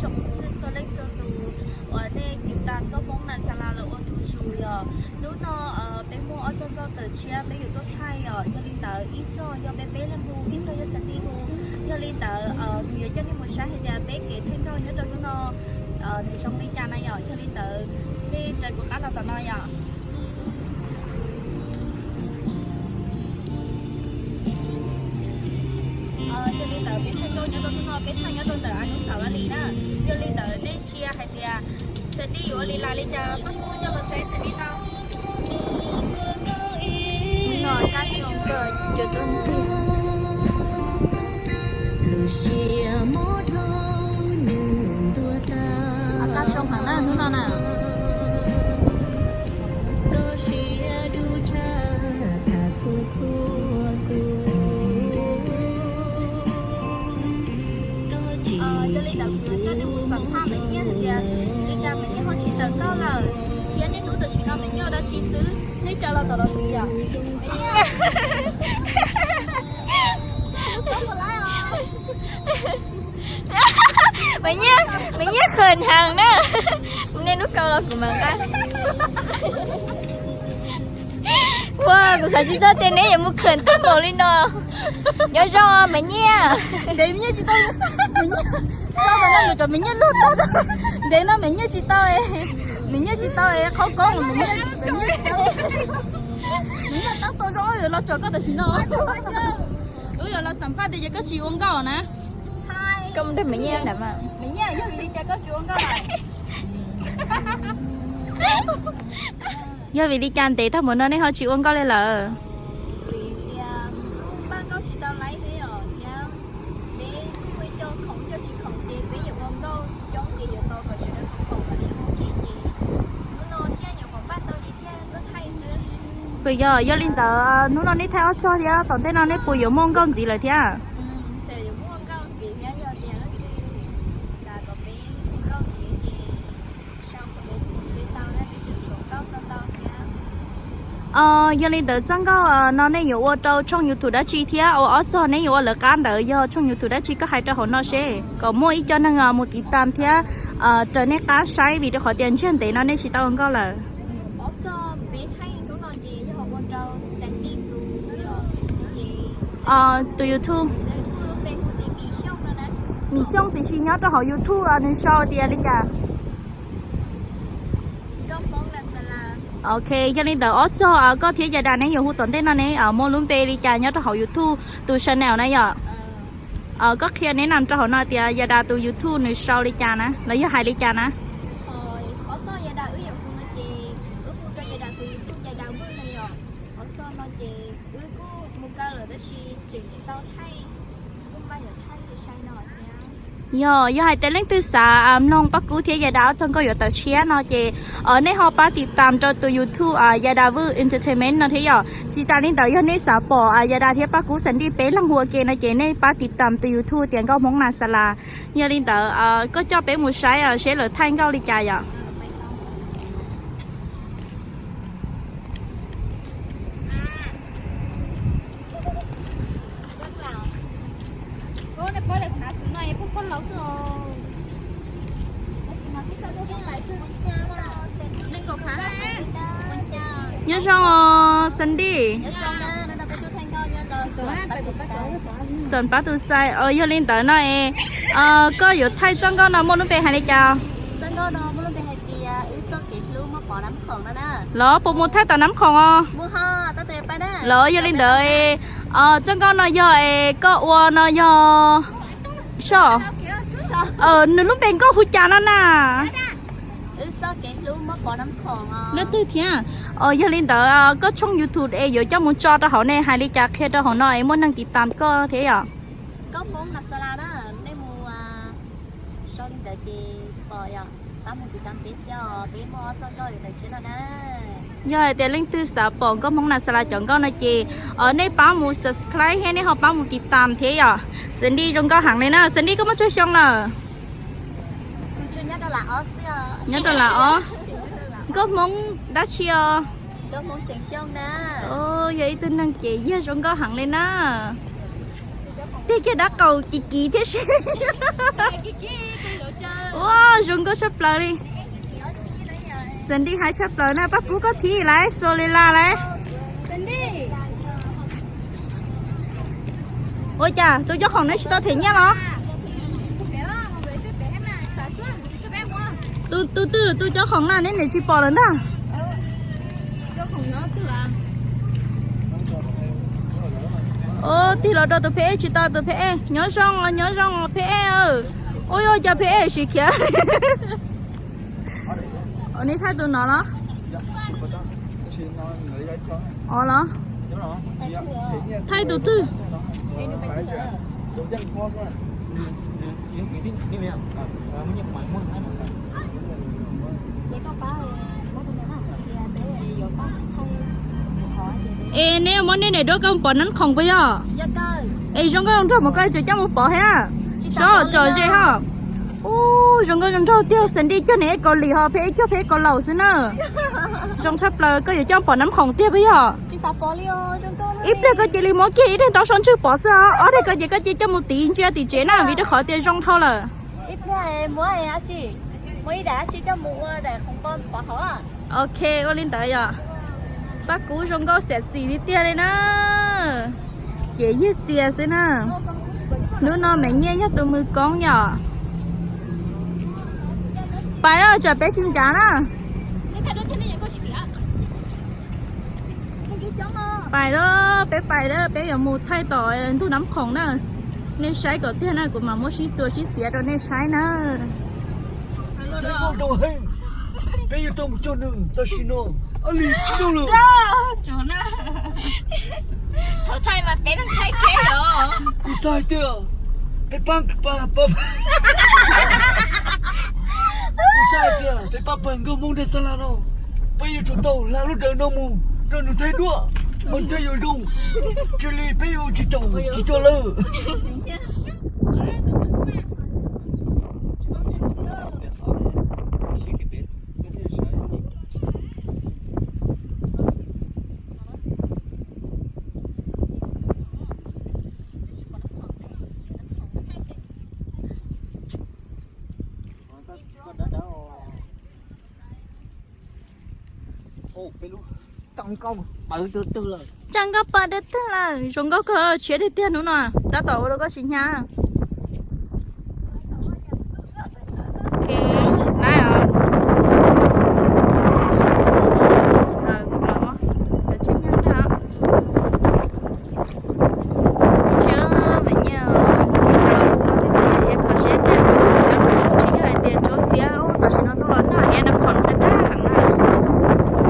Txhua leej txhua tus uas nej tiv tam nkauj Hmoob Nas Xas Las los ua ntu zus yom. Hnub no peb muaj ob txoj nkauj tawm tshiab peb yuav tuaj thaij yom. Yog li ntawd ib txoj yog peb peb leeg hu, ib txoj yog Sandy hu. Yog li ntawd kuv yuav coj nej mus saib hais tias peb kev thaij nkauj nyob rau hnub no nws zoo li cas na yom. Yog li ntawd nej raws kuv qab los tom no yom. Yog li ntawd peb thaij nkauj nyob rau hnub no peb thaij nyob rau ntawm Anub Xav Vaj Lis na. Yog li ntawd nej ntsia hais tias Sandy yuav ua li las li cas pab kuv coj los saib Sandy tau. Hnub no kab zoo kawg, cov tuaj ntxiag. Kab zoo heev na hnub no na. Yog li ntawd kuv yuav coj nej mus xam phaj Me Nyiaj hais tias li cas Me Nyiaj ho tsis tawm nkauj lawm, thiab niaj hnub tam sim no Me Nyiaj ua dab tsi xwb. Nej raws los tom no xwb yom. Me Nyiaj, Me Nyiaj, Me Nyiaj khwm heev na. Nej lub kaus los kuv mam nqa. Ua, kuv xav tsis txog tias neb yuav mus khwm tag npaum li no. Nyob zoo Me Nyiaj. Ntev Me Nyiaj tsis tau, Me Nyiaj, tau tas no nws kom Me Nyiaj luag tau. Ntev no Me Nyiaj tsis tau, Me Nyiaj tsis tau qhov koob, Me Nyiaj, Me Nyiaj tab tom zoo yuav los tsom koj tam sim no. Wb yuav los xam phaj tias yog koj tsis ua nkauj na. Koj mus nrog Me Nyiaj ntawd mas. Me Nyiaj, yog vim li cas koj tsis ua nkauj lawm? Yog vim li cas ntev tag npaum no nej ho tsis ua nkauj li lawm? Vim tias kuv npaj nkauj tsis tau laib thiab os, thiab peb kuj ib co khoom ib co tsis khoom ces peb yuav ua nkauj tsis coob ces yuav tau kom sawv daws khoom khoom kom li ua ke ces hnub no thiaj nyuam qhuav npaj tau li thiaj tuaj thaij xwb. Puas yog? Yog li ntawd hnub no nej thaij ob txog thiab tom ntej no nej puas yuav muaj nkauj ntxiv lawm thiab? Tseem yuav muaj nkauj ntxiv thiab, yog tias leej twg xav kom peb ua nkauj ntxiv ces sau kom peb tau na, peb tseem tshuav nkauj tau tau thiab. Yog li ntawd txoj nkauj no nej yuav ua rau tshooj YouTube dab tsi thiab ua ob txog neb yuav ua lawv qab ntawd yog tshooj YouTube dab tsi koj hais rau hauv no seb kom muaj ib co neeg mus tiv tam thiab raws nej qab saib vim rau qhov tias ntsiag ntev no nej tsis tau ua nkauj lawm. Ob txog peb thaij hnub no ces yog ua rau Sandy tus, ces tus YouTube, YouTube lub npe hu tias Mim Xyooj no na. Mim Xyooj tiam sis nyob rau hauv YouTube nws sau tias li cas? Nkauj Hmoob Nas Xas Las. Ok, yog li ntawd ob txog koj thiab Yas Das neb yuav hu tom ntej no ne muaj lub npe li cas nyob rau hauv YouTube tus channel na yom? Koj qhia neb nam rau hauv no tias Yas Das tus YouTube nws sau li cas na los yog hais li cas na? Ob txog Yas Das wb yuav hu no ces wb hu rau Yas Das tus YouTube Yas Das Vwj no yom. Ob txog no ces wb kuj mus kaw lawm tab sis tseem tsis tau thaij, kuj npaj yuav thaij sai no thiab. Yog, yog hais tias leej twg xav mloog Paj Kub thiab Yas Das ob txog nkauj yuav tawm tshiab no ces nej ho pab tiv tam rau tus YouTube Yas Das Vwj Entertainment no thiab yom. Tsis tas li ntawd yog nej xav pom Yas Das thiab Paj Kub Sandy peb leeg hu ua ke no ces nej pab tiv tam tus YouTube tias Nkauj Hmoob Nas Xas Las. Yog li ntawd koj coj peb mus saib seb lawv thaij nkauj li cas yom. Nyob zoo os Sandy. Xam pab tus xais, yog li ntawd no es koj yuav thaij txoj nkauj no muaj lub npe hais li cas? Los puas mus thaij tom Nab Khoom os? Los yog li ntawd, txoj nkauj no yog es koj ua no yog soj, nws lub npe nkauj hu cas no na? Leej twg thiab? Yog li ntawd koj tshooj YouTube es yuav coj mus tso rau hauv ne hais li cas qhia rau hauv no es muaj neeg tiv tam koj thiab yom? Yog hais tias leej twg xav pom Nkauj Hmoob Nas Xas Las cov nkauj no ces nej pab mus subscribe thiab nej ho pab mus tiv tam thiab yom. Sandy zoo nkauj heev li na. Sandy koj muaj tsawg xyoo lawm? Nyob rau lam ob. Nkauj Hmoob dab tsi os? Yog ib tug neeg ces yog zoo nkauj heev li na. Tiag kiag dab qaum kiv kiv thiab seb. Zoo nkauj tshaj plaws li. Sandy hais tshaj plaws na, Paj Kub koj thib lawm, Solila lawm. Ua cas tus coj khoom neb tsis tau them nyiaj los? Tus, tus twg tus coj khoom na neb niam tsis pom lawm ntag. Tig los rau tus Phe Ej tsis tau, tus Phe Ej nyob zoo, nyob zoo Phe Ej. Ua cas Phe Ej siv khiav? Neb thaij tus no los? Os los? Thaij tus twg? Es neb muab neb daim duab koj mus pov nab khoom puas yog? Es zoo nkauj zoo nraug mas koj tseem coj mus pov thiab. Xob tso ze ho. Ub, zoo nkauj zoo nraug tiag, Sandy coj neb Kaus Lim ho Phe Ej coj Phe Ej Kaus Laus xwb na. Zoo tshaj plaws, koj yuav coj pov nab khoom tiag puas yog? Ib pliag koj cia li muab kiag ib daim ntawv sab ntswg pov xwb, ob daim koj ces koj cia coj mus tiv ntsia tim tsev na vim rau qhov tias zoo dhau lawm. Ok, ua li ntawd yom. Paj Kub zoo nkauj xiam txim tiag tiag li na. Ces yig txias xwb na. Hnub no Me Nyiaj yog tus mus koob yom. Pais os, tsam peb tsis ncav na. Pais lawm, peb pais lawm, peb yuav mus thaij tom ntug nab khoom na. Nej saib kom tiag na, kuv mam muab sib txuas sib txiav rau nej saib na. Peb yuav tau mus cog nws tam sim no, li tsis zoo lawm. Kuv xav hais tias peb pab, kuv xav hais tias peb pab pawg nkauj Hmoob Dar Es Salaam no, peb yuav tsum tau hla lub rawv no mus rau nws thaij duab, mas thiaj yuav zoo. Tsis li peb yuav tsis tau, tsis tau lawm. Tsa nkauj pom dawb twg lawm, zoo nkauj kawg, tshiab tiag tiag hnub no, tab tom ua rau koj tsis hnyav. Tsis Me Nyiaj, koj tiag tiag, yog kho siab tiag, koj tsis yog hais tias ntsuab xiab, tam sim no tuaj los noj es nab khoom daj daj heev na,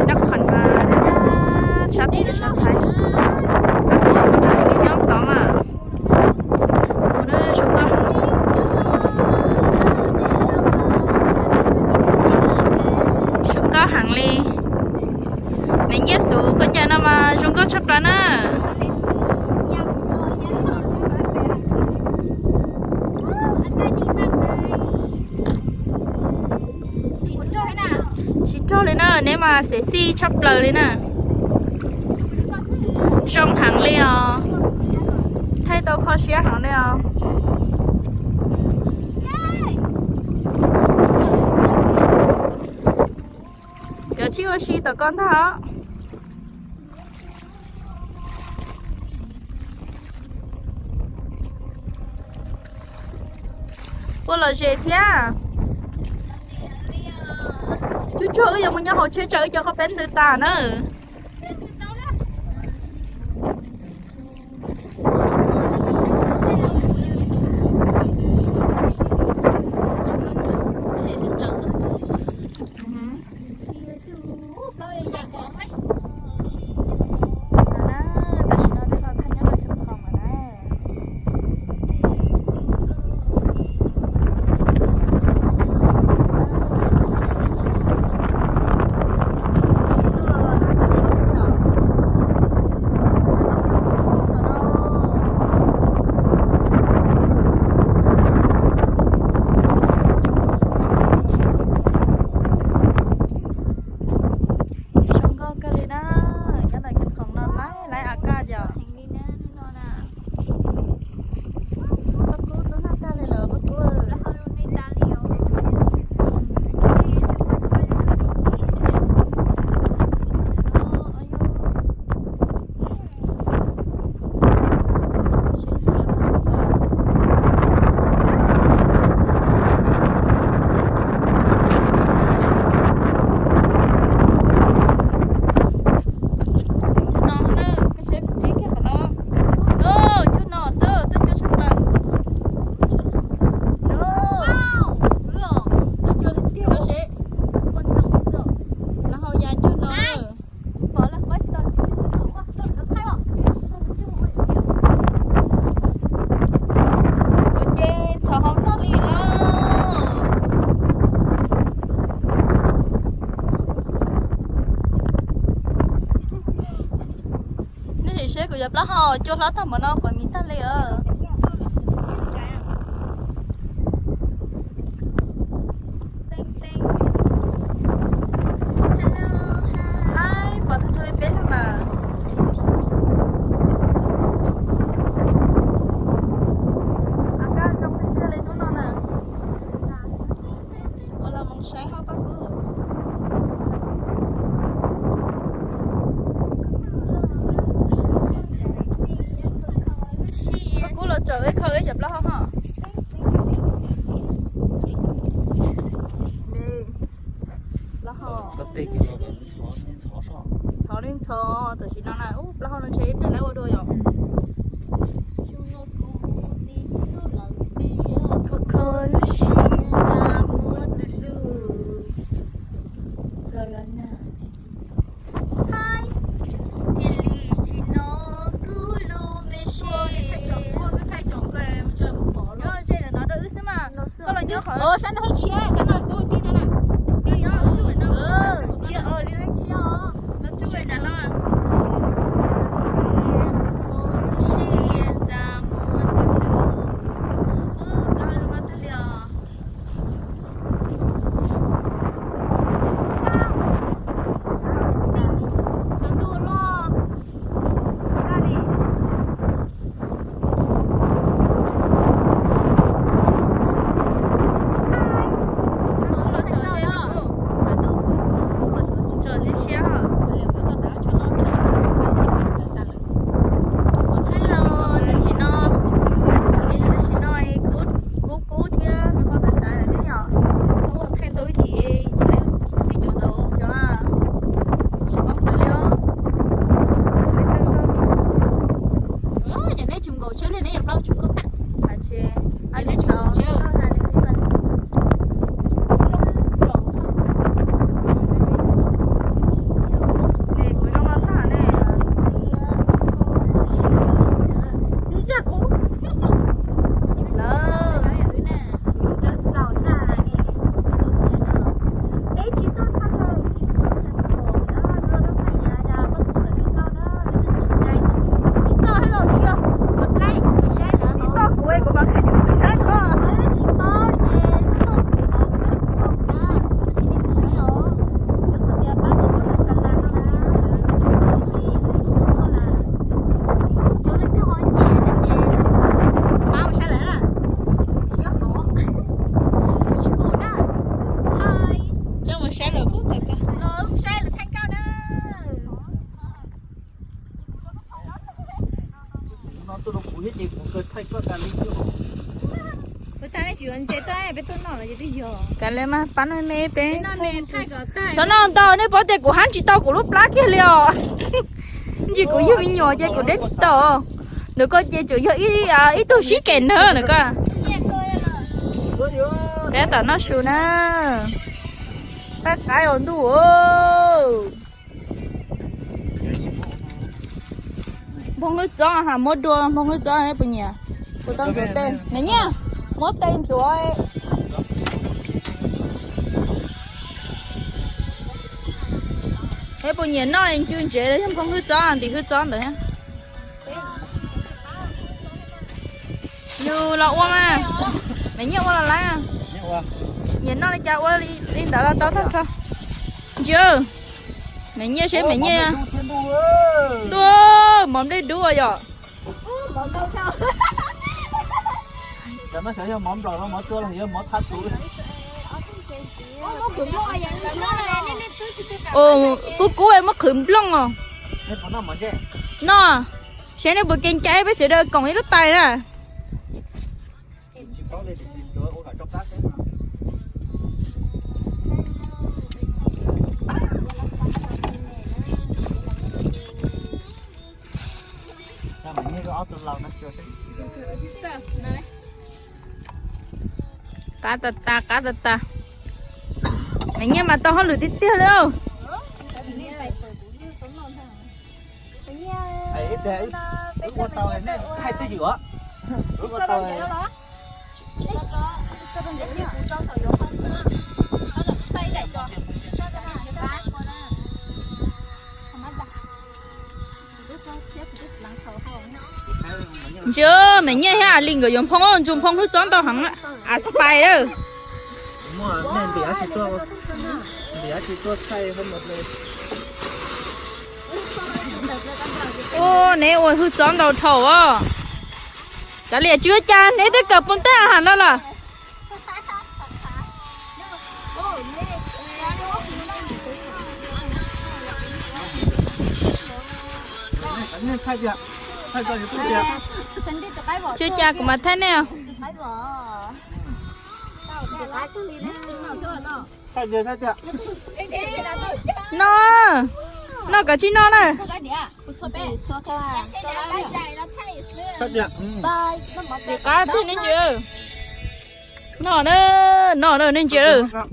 nab khoom mas daj daj, sab tim sab Thaib, nyob tod mas. Zoo nkauj heev li. Me Nyiaj xub koj cas no mas zoo nkauj tshaj plaws na. Tsis raug li na, neb mas xev xij tshaj plaws li na. Zoo heev li os. Thaij tau kho siab heev li os. Cov tsis ua si tom koj ntag os. Puas lom zem thiab? Tsuag tsuag wb yuav mus nyob hauv tsheb tsam wb cov qhov peb ntws tas na. Tam sim no twb los thaij nyob rau ceeb khoom lawm na. Tuaj los los no tsis Plaub hau cua hlob tag npaum no puas mis tag li os. Pom tag nrho li peb no mas. Kab zoo tiag tiag li hnub no na. Ua los mus saib hauv pab kub. Pab kub los tsaws ib khau ib cov plaub hau ho. Plaub hau. Ntxhov li ntxhov, tam sim no na, ub, plaub hau no ntshe ib pliag lawv ua dua yom. Kho kho lub siab xav muaj tus hlub. Thiaj li tsis hnov kuv lub me siab. Nyob ze ntawm no rau wb xwb mas. Koj los nyob qhov, sab no tsis, sab no kuv tib no na. Nyob tsuj no, tsis, li tsis os. Nyob tsuj ntawm no. Lub siab xav muaj tus hlub. Tsaus ntuj los. Tsaus ntuj kub kub los tsaus siab siab. Hello, tam sim no, tam sim no kub kub kub thiab nws ho tas tas lawm thiab yom. Thaij tau ib chim, tsis paub qhov li os. Ces neb tsis nkaum tsawg li, neb yuav plaub tsum nkauj tag. Ces neb tsis nkaum tsawg. Kuv zoo no tag ne. Ib zaj qub lawm. Lawv txaus na. Peb tsis tuaj thaj lawm, tsis tuaj thaj khaum na, tuaj thaj yav da pab kuv lawm li koj na, leej twg xom cai tiv toj hab los tsis yog, kos dlaib mas saib lawm tiv toj kuv, kuv mam qhia kuv saib os. Tsis paub ces tuaj nrog kuv hauv Facebook na, kuv qhia nej saib os. Yog qhov tias pab tau tus nas xas las no na, lawv tsis kho ces lawv tsis tau kho lawm. Yog leej twg ho nyiam no ces pab mus saib lawm na. Tsis yog hov, tsis hu na. Coj mus saib lawm, los saib lawm thaij nkauj na. Ua tag nej tsis yuav ntses tuaj, peb tuaj noj los ces twb yog. Kav liam mas, pab me me peb. Xyov no ntau, nej paub tias kuv hab tsis tau kuv lub plab kiag li os. Ntsis kuv yug me nyuam ces kuv deb tsis tau. Ntawm koj ces tseem yog ib, ib tug sib kem ntawd ntawm koj. Peb tom noj su na. Paj qaib os ntuj. Nphoo hwj txob ha, muab dua nphoo hwj txob puas nyiam? Kuv tau ntxuav tes, niam nyiaj, muab tes ntxuav. Es puas nyiam noj ncw ntsev yog nphoo hwj txob, ntim hwj txob ntawd. Yus los ua mas, niam nyiaj ua los lawm. Nyiam noj li cas ua li ntawd los tau tag nrho. Ntsia, niam nyiaj seb niam nyiaj. Ntuj, mov nplej dub yom. Kub kub muab qhwv nplooj os. Noj, seb nej puas kev cai peb sawv daws koom ib lub tais na. Qab tas tas, qab tas tas. Niam nyiaj mas tau hauj lwm tiag tiag li. Ua tau, nej thaij twj ywm os. Wb ua tau. Tsis, me nyuam thiab a li nkawd yuav nphoo, ntsuag nphoo hwj txob ntau heev. A, spy lawm. Ua, neb ua hwj txob ntau dhau os. Kav liam, tsis ua cas, neb twb kawm pus ntej has no los. Tsis ua cas, kuv mam thaij nej os. No, no koj tsis no na. Ntxim qab tiag nej ntsia. No na, no na, nej ntsia,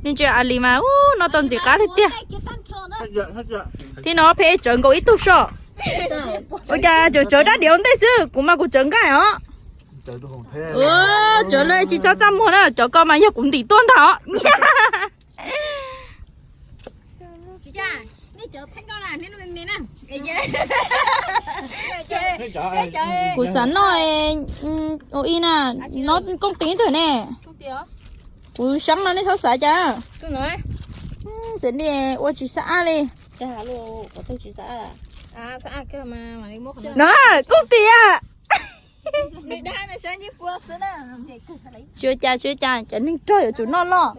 nej ntsia a li mas, ub, no tau ntxim qab tiag tiag. Thiab no phem tsawv nkaus ib tug so. Ua cas tsawv tsawv dab diav ua ntej xwb, kuv mas kuv tsawv nqaij os. Tsawv lawm tsis txhob txaj muag na, cov ko mas yog kuv ntim tuaj ntag os. Kuv xav noj ua ib na, no koob tis ib tug ne. Kuv xav no nej txhob xav cas. Xav li ua tsis xav ab li. No koob tis a. Tsis ua cas, tsis ua cas, cov neeg rog yuav tsum noj loj.